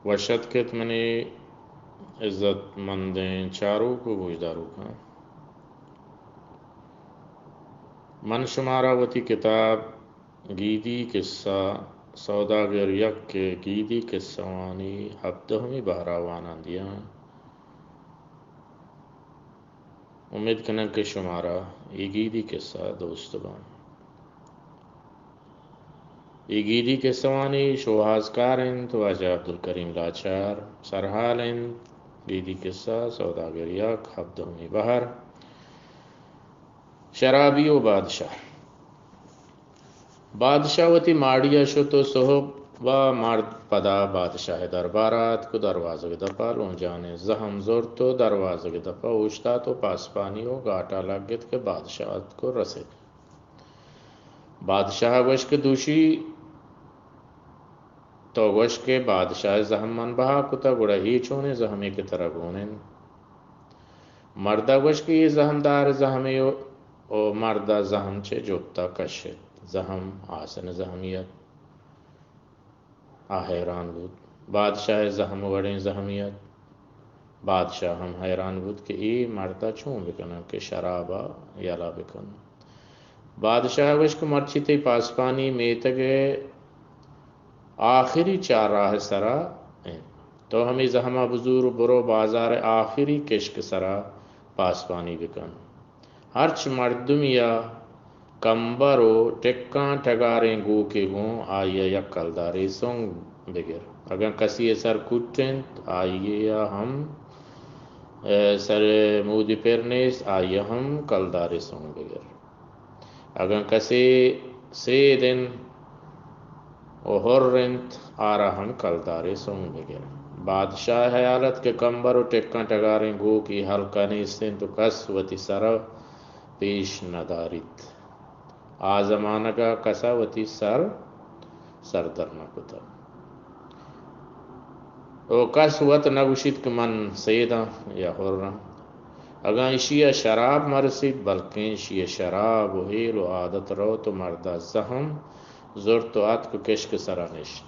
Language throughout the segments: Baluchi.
وش اتک ات منی عزت مندیں چاروک و گوشداروکاں۔ من شمارا وتی کتاب گیدی کسہ سوداگر یک ءِ گیدی کسہانی ہبدہمی بہرا وانان دیاں۔ امیت کناں کہ شمارا اے گیدی کسہ دوست باں۔ اے گیدی کسہانی شوہازکار انت واجہ عبدالکریم لاچار۔ سرحال انت گیدی کسہ سوداگر یک، ہبدہمی بہر، شرابی و بادشاہ۔ بادشاہ وتی ماڑی ءَ شت و سہب ءَ مرد پدا بادشاہ ءِ دربار ءَ اتک و دروازگ ءِ دپ ءَ لونجانیں زہم زرت و دروازگ ءِ دپ ءَ اوشتات و پاسپانی و گاٹ ءَ لگت کہ بادشاہ اتک و رست۔ بادشاہ ءَ گوشت کہ دوشی تو گوش کہ بادشاہ ءِ زہم من بہا کتگ، گڑا اے چونیں زہمے کہ ترا گون انت؟ مرد ءَ گوشت کہ اے زہمدار ءِ زہمے و، و مرد ءَ زہم چہ جپت ءَ کشت۔ زہم آسن ءِ زہمے ات۔ آ حیران بوت۔ بادشاہ ءِ زہم وڑیں زہمے ات۔ بادشاہ ہم حیران بوت کہ اے مرد ءَ چون بکناں کہ شراب ءَ یلہ بکنت۔ بادشاہ ءَ گوشت کہ مرچی تئی پاسپانی میتگ ءِ آخری چارراہ ءِ سرا انت۔ تو ہمے زہم ءَ بزور و برو بازار ءِ آخری کشک ءِ سرا پاسپانی بکن۔ ہرچ مردمے ءَ کمبر و ٹکاں ٹگاریں گوکے گوں آئی ءَ یک کلدارے سنگ بگر۔ اگاں کسے ءِ سر کٹ انت، آئی ءَ ہم، اے، سر مودی پر نیست، آئی ءَ ہم کلدارے سنگ بگر۔ اگاں کسے سید انت و حر انت، آرا ہم کلدارے سنگ بگر۔ بادشاہ ءِ حیال ات کہ کمبر و ٹکاں ٹگاریں گوک اے ہلک ءَ نیست انت و کس وتی سر ءَ پیش نداریت۔ آ زمانگ ءَ کس ءَ وتی سر سر در نہ کتگ۔ و کس وت نہ گوشیت کہ من سید آں یا حر آں۔ اگاں ایشی ءَ شراب مہ رسیت، بلکیں ایشی ءِ شراب و ہیل و عادت روت و مرد ءَ زہم زرت و اتک و کشک ءِ سرا نشت۔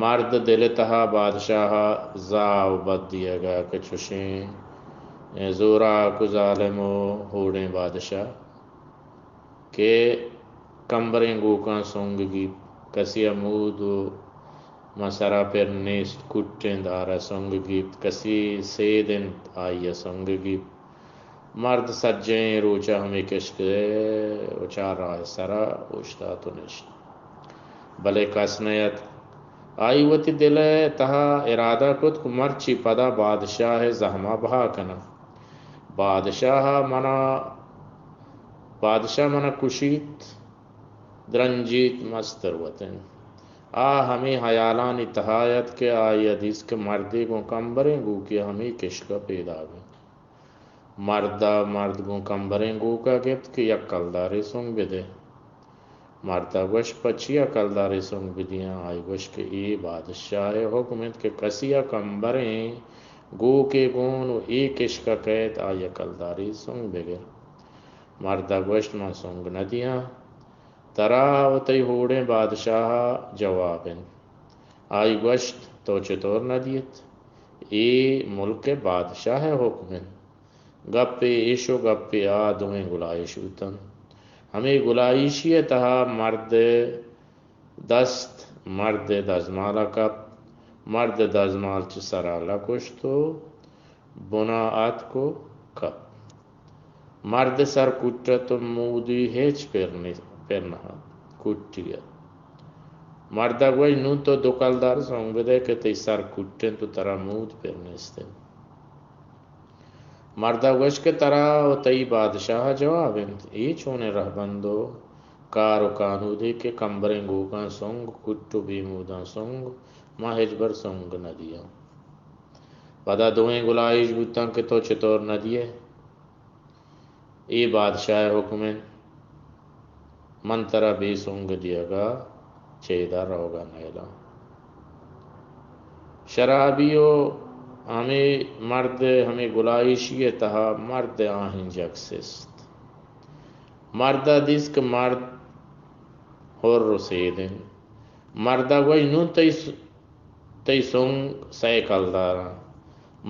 مرد دل ءِ تہا بادشاہ ءَ زاہ و بد دیگ ءَ کہ چشیں زوراک و ظالم و ہوڑیں بادشاہ کہ کمبریں گوکاں سنگ گیپت، کسے ءَ مود و ماں سرا پر نیست، کٹ انت، آرا سنگ گیپت، کسے سید انت، آئی ءَ سنگ گیپت۔ مرد سجہیں روچ ءَ ہمے کشک ءِ چارراہ ءِ سرا اوشتات و نشت، بلے کس نیاتک۔ آئی وتی دل ءِ تہا ارادہ کت کہ مرچی پدا بادشاہ ءِ زہم ءَ بہا کناں۔ بادشاہ ءَ منا، بادشاہ منا کشیت، درنجیت، مستر وت انت۔ آ ہمے ہیالانی تہا ات کہ آئی ءَ دیست کہ مردے گوں کمبریں گوکے ہمے کشک ءَ پیداگ انت۔ مرد ءَ، مرد گوں کمبریں گوک ءَ گپت کہ یک کلدارے سنگ بدے۔ مرد ءَ گوشت، پہ چیا کلدارے سنگ بدیاں؟ آئی گوشت کہ اے بادشاہ ءِ حکم انت کہ کسے ءَ کمبریں گوکے گون و اے کشک ءَ کئیت، آئی ءَ کلدارے سنگ بگر۔ مرد ءَ گوشت، من سنگ نہ دیاں، ترا و تئی ہوڑیں بادشاہ ءَ جواب انت۔ آئی گوشت، تو چطور نہ دیت؟ اے ملک ءِ بادشاہ ءِ حکم انت۔ گپے ایش و گپے آ دوئیں گلائیش بوتنت۔ ہمے گلائیشی ءِ تہا مرد ءِ دست مرد ءِ دزمال ءَ کپت، مرد ءِ دزمال چہ سر ءَ لکشت و بن ءَ آتک و کپت۔ مرد ءِ سر کٹ ات و مودی ہچ پر نہ، پر نہ ات، کٹی ات۔ مرد ءَ گوشت، نوں تو دو کلدار سنگ بدئے کہ تئی سر کٹ انت و ترا مود پر نیست انت۔ مرد ءَ گوشت کہ ترا و تئی بادشاہ ءَ جواب انت، اے چونیں رہبند و کار و کانودے کہ کمبریں گوکاں سنگ، کٹ و بے موداں سنگ، ما ہچبر سنگ نہ دیاں۔ پدا دوئیں گلائیش بوتاں کہ تو چطور نہ دیئے؟ اے بادشاہ ءِ حکم انت، من ترا بے سنگ دیگ ءَ چہ ادا روگ ءَ نئیلاں۔ شرابی و ہمے مرد ءِ ہمے گلائیشی ءِ تہا مرد ءِ آہنجگ سست۔ مرد ءَ دیست کہ مرد حر و سید انت۔ مرد ءَ گوشت، نوں تئی س-، تئی سنگ سئے کلداراں۔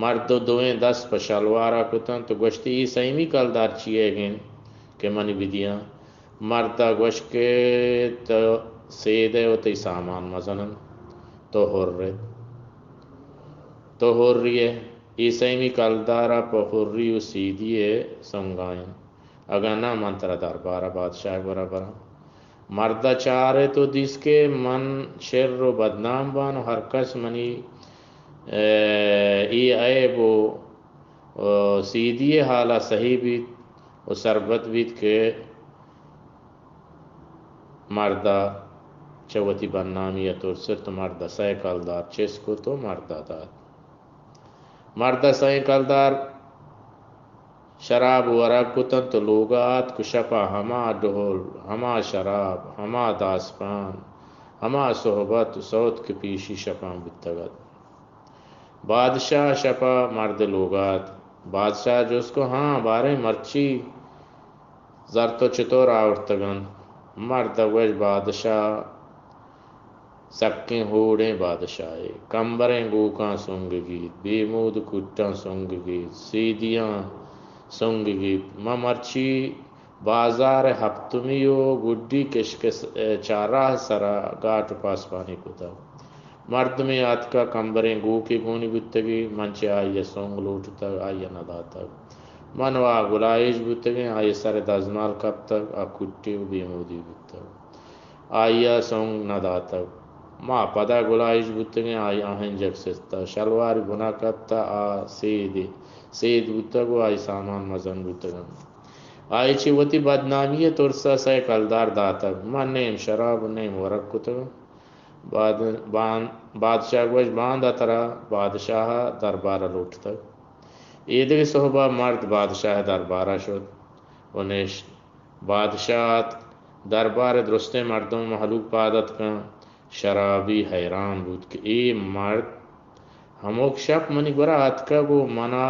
مرد ءَ دوئیں دست پہ شلوار ءَ کتنت ءُ گوشتی، اے سیمی کلدار چی ئیگ انت کہ منی بدیاں؟ مرد ءَ گوشت کہ تو سید ئے ءُ تئی سامان مزن انت، تو حر ئے، تو حری ئے۔ اے سیمی کلدار ءَ پہ حری ءُ سیدی ءِ سنگ ءَ انت۔ اگاں ناں، من ترا دربار ءَ بادشاہ ءِ گورا براں۔ مرد ءَ چارت ءُ دیست کہ من شر ءُ بدنام باں ءُ ہر کس منی، اے، اے عیب ءُ، ءُ سیدی ءِ حال ءَ سہی بیت ءُ سربت بیت کہ مرد ءَ چہ وتی بدنامی ءَ ترست ءُ مرد ءَ سئے کلدار چست کت ءُ مرد ءَ دات۔ مرد ءَ سئیں کلدار شراب ورگ کتنت ءُ لوگ ءَ آتک ءُ شپ ءَ ہما ڈہل، ہما شراب، ہما داسپان، ہما صحبت ءُ سوت کہ پیشی شپاں بیتگ ات۔ بادشاہ شپ ءَ مرد ءِ لوگ ءَ ات۔ بادشاہ ءَ جست کت، ہاں، باریں مرچی زر تو چتور آورتگ انت؟ مرد ءَ گوشت، بادشاہ سکیں ہوڑیں بادشاہے، کمبریں گوکاں سنگگیت، بے مود کٹاں سنگگیت، سیدیاں سنگگیت۔ ما مرچی بازار ءِ ہپتمی ءُ گڈی کشک ءِ چارراہ ءِ سرا گاٹ ءُ پاسپانی کتگ۔ مردمے آتکگ، کمبریں گوکے گونی بوتگی، من چہ آئی ءَ سنگ لوٹتگ، آئی ءَ نداتگ۔ من ءُ آ گلائیش بوتگیں، آئی ءِ سر ءَ دزمال کپتگ، آ کٹی ءُ بے مودی بوتگ۔ آئی ءَ سنگ نداتگ۔ ما پدا گلائیش بوتگیں، آئی ءَ آہنجگ سستہ، شلواری بنا کپتہ، آ سیدے، سید بوتگ ءُ آئی سامان مزن بوتگ انت۔ آئی چہ وتی بدنامی ءِ ترس ءَ سئے کلدار داتگ۔ من نیم شراب ءُ نیم ورگ کتگ۔ باد-، بان-، بادشاہ گوشت، باندا ترا بادشاہ ءِ دربار ءَ لوٹتگ۔ ایدگہ سہب ءَ مرد بادشاہ ءِ دربار ءَ شت ءُ نشت۔ بادشاہ اتک، دربار ءِ درستیں مردم ءُ مہلوک پاد اتکاں۔ شرابی حیران بوت کہ اے مرد ہمک شپ منی گورا اتکگ ءُ منا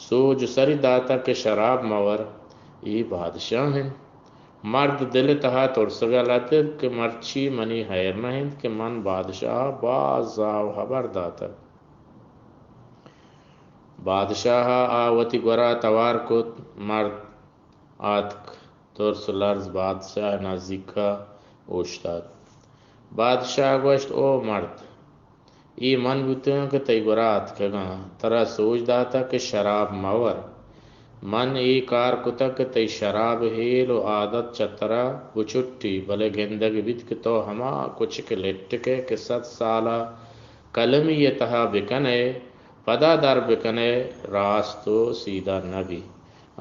سوج ءُ سری داتگ کہ شراب مہ ور، اے بادشاہ انت۔ مرد دل ءِ تہا ترسگ ءَ لگت کہ مرچی منی ہیر نہ انت کہ من بادشاہ ءَ باز زاہ ءُ ہبر داتگ۔ بادشاہ ءَ آ وتی گورا توار کت، مرد آتک، ترس ءُ لرز بادشاہ ءِ نزیک ءَ اوشتات۔ بادشاہ ءَ گوشت، او مرد، اے من بوتگاں کہ تئی گورا اتکگاں، ترا سوج داتگ کہ شراب مہ ور۔ من اے کار کتگ کہ تئی شراب ءِ ہیل ءُ عادت چہ ترا بچٹی، بلے گندگ بیت کہ تو ہما کچک ءُ لٹک ئے کہ صد سال ءَ کلمی ءِ تہا بکن ئے، پدا در بکن ئے، راست ءُ سیدھا نہ بی۔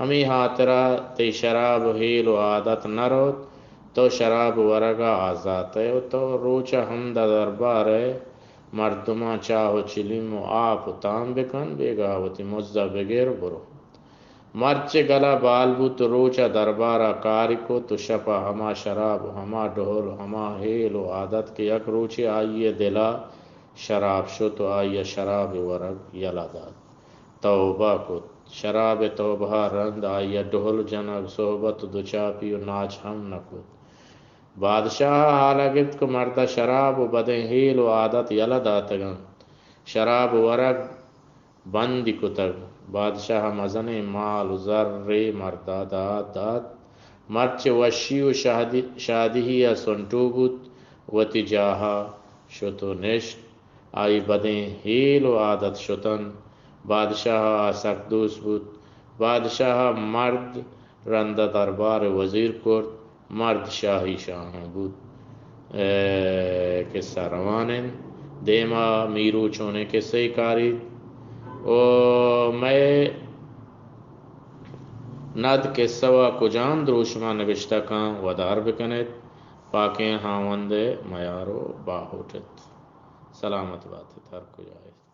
ہمے ہاترا تئی شراب ءِ ہیل ءُ عادت نہ روت، تو شراب ورگ ءَ آزات ئے ءُ تو روچ ءَ ہمدا دربار ءِ مردماں چاہ ءُ چلیم ءُ آپ ءُ تام بکن، بیگاہ وتی مز ءَ بگر برو۔ مرچی گل ءَ بال بوت ءُ روچ ءَ دربار ءَ کاری کت ءُ شپ ءَ ہما شراب ءُ ہما ڈہل ءُ ہما ہیل ءُ عادت کہ یک روچے آئی ءِ دل ءَ شراب شت ءُ آئی ءَ شراب ءِ ورگ یلہ دات۔ توبہ کت۔ شراب ءِ توبہ ءَ رند آئی ءَ ڈہل جنگ، صحبت ءُ دوچاپی ءُ ناچ ہم نہ کت۔ بادشاہ ءَ ہال ءَ گپت کہ مرد ءَ شراب ءُ بدیں ہیل ءُ عادت یلہ داتگ انت۔ شراب ورگ بندی کتگ۔ بادشاہ ءَ مزنیں مال ءُ زرے مرد ءَ دات، دات۔ مرد چہ وشی ءُ شادی، شادہی ءَ سنٹو بوت، وتی جاہ ءَ شت ءُ نشت۔ آئی بدیں ہیل ءُ عادت شتنت۔ بادشاہ ءَ آ سک دوست بوت۔ بادشاہ ءَ مرد رند ءَ دربار ءِ وزیر کرت۔ مرد شاہی شاہاں بوت۔ اے کسہ روان انت۔ دیما میرو چونیں کسہے کاریت۔ او مئے ند کسہ ءَ کجام دروشم ءَ نبشتہ کن، ودار بکن ات۔ پاکیں ہاوند ءِ میار ءُ باہوٹ ات۔ سلامت بات ات ہر کجا ات۔